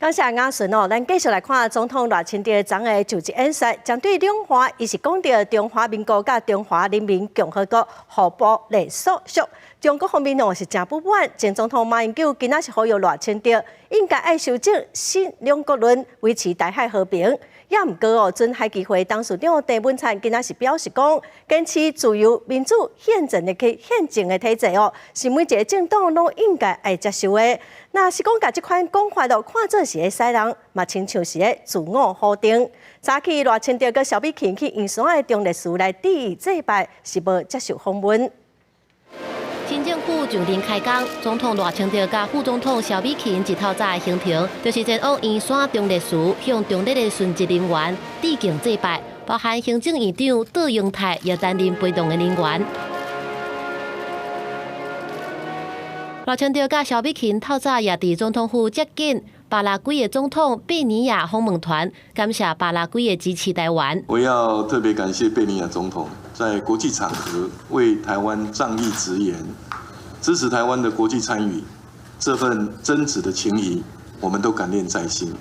感謝雅順哦，咱繼續來看總統賴清德昨昏就職演說，針對兩岸，伊是講著中華民國佮中華人民共和國互無隸屬。中國方面哦是誠不滿，前總統馬英九今仔是呼籲賴清德應該愛修正新兩國論，維持台海和平。也毋過哦，準海基會董事長鄭文燦今仔是表示講，堅持自由民主憲政的體制哦，是每一个政黨攏應該愛接受的。若是講共這款講法都看做是咧使人，嘛親像是咧自我否定。早起賴清德佮蕭美琴去圓山的忠烈祠來致祭拜，是無接受訪問。新政府上任開工，總統賴清德佮副總統蕭美琴一透早的行程，就是前往圓山忠烈祠向忠烈的殉職人員致敬祭拜，包含行政院長卓榮泰也擔任陪同的人員。賴清德佮蕭美琴透早也佇總統府接見巴拉圭的總統貝尼亞訪問團，感謝巴拉圭的支持台灣。我要特別感謝貝尼亞總統在國際場合為台灣仗義執言，支持台灣的國際參與，這份真摯的情誼，我們都感念在心。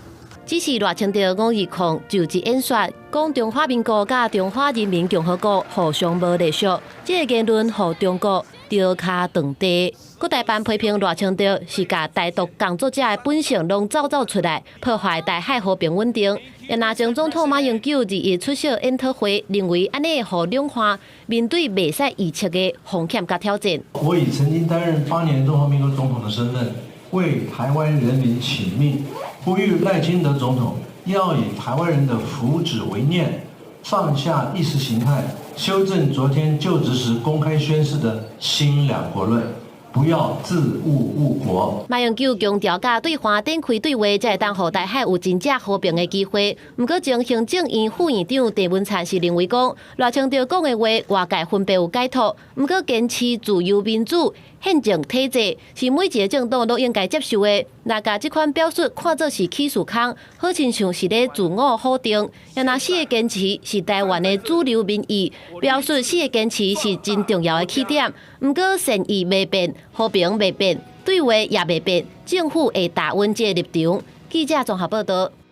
只是賴清德520就職演說，講中華民國佮中華人民共和國互相無隸屬，這个言論予中國著跤斷地。國台辦批評賴清德是共台獨工作者的本性攏走走出來，破壞台海和平穩定。也若前總統馬英九2日出席研討會，認為按呢予兩岸面對袂使預測的風險佮挑戰。我以曾經擔任8年中華民國總統的身份，為台灣人民請命，呼籲賴清德總統要以台灣人的福祉為念，放下意識形態，修正昨天就職時公開宣示的新兩國論。不要自誤誤國。馬英九強調，共對岸展開對話，才會當予台海有真正和平的機會。毋過，前行政院副院長鄭文燦是認為講，賴清德講的話，外界分別有解讀。毋過，堅持自由民主憲政體制，是每一个政黨攏應該接受的。若共這款表述看做是起事空，好親像是咧自我否定。也若四个堅持是台灣的主流民意，表述四个堅持是真重要的起點。毋過善意袂變，和平袂變，對話也袂變，政府會打穩這个立場。記者綜合報道。